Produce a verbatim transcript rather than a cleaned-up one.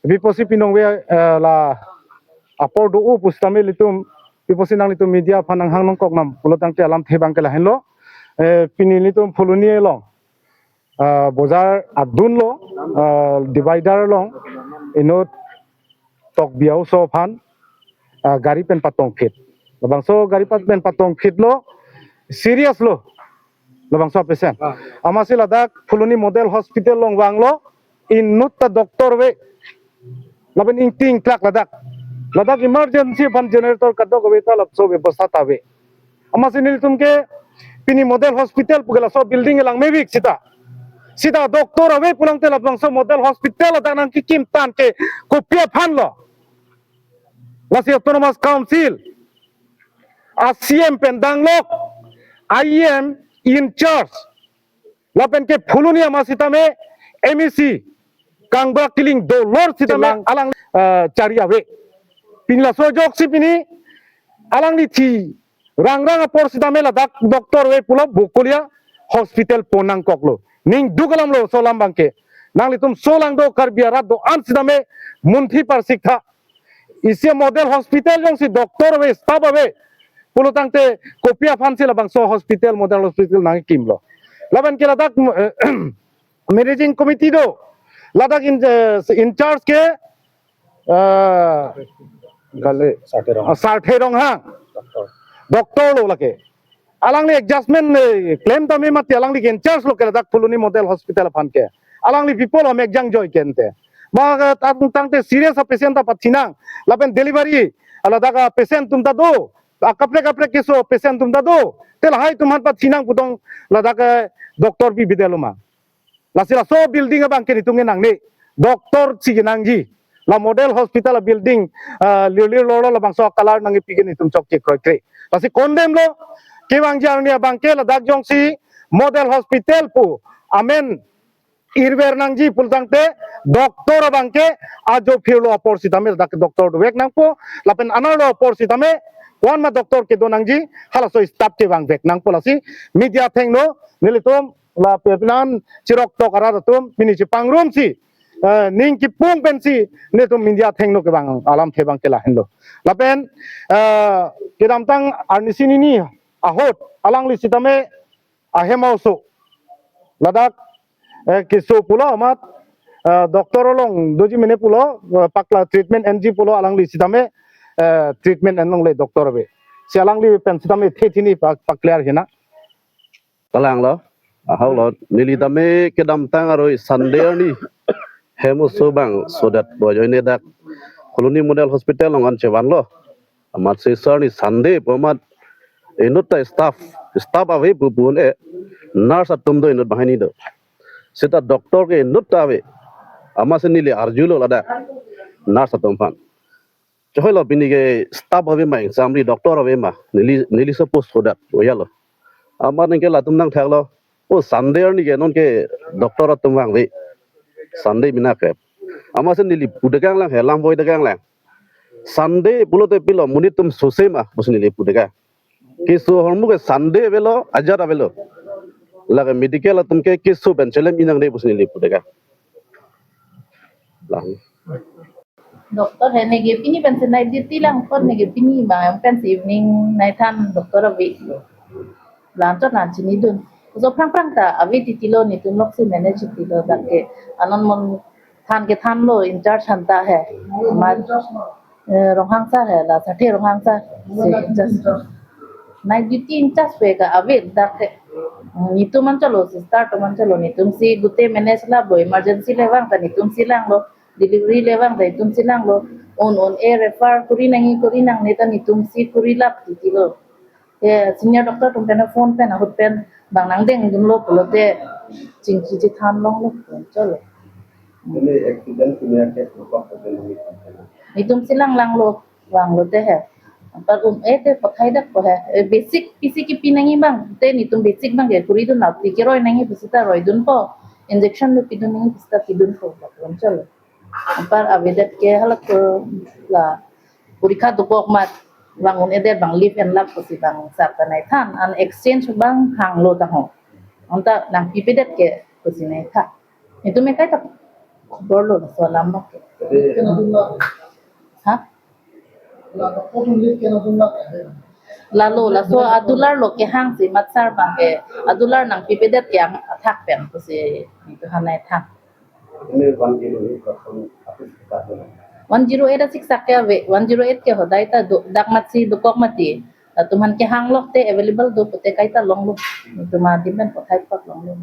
Pi apotsi pinong ave, eh, la apor do-o pusitame ilitum, pi apotsi nanglitum media aphan nanghang nangkok nam pulo tangte alamthe abangke lahenlo. Eh, pini ilitum Phuloni along, ah, bojar adunlo, ah, divider along inut Tokbi a-oso aphan, ah, gari pen patongphit. Labangso gari pat pen patongphitlo, serious lo labangso a-patient. Ah. Amatsi ladak Phuloni Model Hospital along vanglo, inut ta doctor ave. Lapen ingting klak ladak. Ladak emergency aphan generator kadokave ta lapuson bebosta ta ave. Amatsi nelitum ke pini Model Hospital pu ke laso building kelang mevek seta. Seta doctor ave pulang te labangso Model Hospital ladak nangkekim tangte kopi aphanlo. Lasi Autonomous Council a-C E M pen danglok, I E M in charge, lapen ke Phuloni amat sitame M A C kangbra kiling dolor sitame alang, ah, chari ave. Pini laso ajoksi pini alangli thi rangrang apor sitame ladak doctor ave pulo Bokolia hospital pon nangkoklo. Ning duk alamlo laso alam abangke. Nanglitum laso alang do Karbi arat do-an sitame munthi parsik tha. Isi Model Hospital jongsi doctor ave, staff ave pulo tangte kopi aphansi labangso hospital, Model Hospital nangkimlo. Lapen ke ladak, eh, managing committee do, ladak in, eh, in charge ke, eh, kali, Sarthe Ronghang. Ah, Sarthe Ronghang. Doctor. Doctor lo lake. Alangli adjustment, eh, claim tame mati alangli ke in charge lo ke ladak Phuloni Model Hospital aphan ke. Alangli people hom ekjang joi ke ante. Ma, eh, tang, tangte serious a-patient ta pathinang. Lapen delivery, ah, ladak a-patient atum ta do. Akaprek kaprek keso patient atum ta do. Te lahai atum aphan pathinang putong ladak, eh, doctor bibidelo ma. Lasi laso building abangke netum ke nangne. Doctor si kenangji. La Model Hospital a-building, ah, lir lir lor lor labangso a-colour nangkepi ke netum chokche kroikre. Lasi condemn lo. Kevangji arni abangke ladak jongsi Model Hospital pu amen irver nangji pulo tangte doctor abangke ajo phirlo apor sitame ladak doctor dovek nangpo, lapen anerlo apor sitame koan ma doctor kedo nangji, halaso staff kevangvek nangpo. Lasi media athengno nelitum lapen pen-an chirok tok arat atum pini chepangrumsi, eh, ning kipung pensi netum media athengno kevang alamthe abangke lahenlo. Lapen, eh, kedamtang arnisi hini ahut alangli sitame ahem a-oso ladak, eh, keso pulo amat, eh, doctor along doji mene pulo, eh, pakla treatment enji pulo alangli sitame, eh, treatment enlongle doctor ave. Si alangli pen sitame the thini pa, pa-clear hina. Kalanglo, ahoklo, neli tame kedamtang aroi Sunday arni hem oso bang sodet bojoine dak Phuloni Model Hospital along an chevanlo. Amatsi sir ni Sunday pu amat inut ta staff, staff ave pu pu un-e, nurse atum do inut banghini do. Seta doctor ke inut ta ave. Amatsi neli arjulo ladak nurse atum aphan. Chohoilo pini ke staff ave ma, exam ri doctor ave ma. Neli, neli suppose sodet, oyalo. Amat ningke latum nangthaklo. O Sunday arni ke non ke doctor atum vangve. Sunday mina ke. Amatsi neli pudekang lang he, lam voi dekang lang. Sunday pulote pilo monit atum sose ma, pusi neli pudekang. Keso ahormu ke Sunday avelo, ajat avelo. Lake medical atum ke keso pen chelem inang de pusi neli pudekang. Lang. Doctor he neke pini pensi night duty lang, kon neke pini bang pensi evening night than doctor ave. Lanchot lan chinidun. Koso phrang phrang ta ave titilo, netum loksi manage titilo, dak ke anon mon than kethanlo, in charge aphan ta he. Ma, eh, Ronghang sir he, la Sarthe Ronghang sir. Si in charge. Night duty in charge ave ka ave dak ke. Netum anchotlo, sister atum anchotlo, netumsi gute manage lap bo, emergency le vang ta netumsi langlo, delivery le vang ta netumsi langlo, un un-e refer kuri nangji kuri nangne ta netumsi kuri lap titilo. He senior doctor atum pen phone pen ahut pen bang nangdengdunlo pulote chingki chethan longlo, cholo. Ini accident punya case berapa persen ini? Netumsi lang langlo, vanglote he. Anpar un-e te pathai dak po he. Eh, basic pisi kipi nangji bang, te netum basic bang ke kuridun, nau ti keroi nangji pusita roidunpo. Injection le pidun nangji pusita pidunpo, bang cholo. Anpar avedet ke halak ke la porikha dokok mat, bang un-edet bang leave and lap pusi bang sar ta nai than, an exchange bang hanglo ta ho. Anta nangpipedet ke pusi nai tha. Netum ekai ta khobor lo laso alam bang ke. Ha? Lalo, laso adular lo kehang si matsar bang ke adular nangpipedet yang athak pen pusi itu hanai thang. Ini one zero eight kosong apa sih? One zero eight asik sak ke ave, one zero eight ke hodai ta do, dak mat si dokok mati. Latum aphan kehang lok te available do pute kaita longlo. Tuma dimen pothai pot longlo.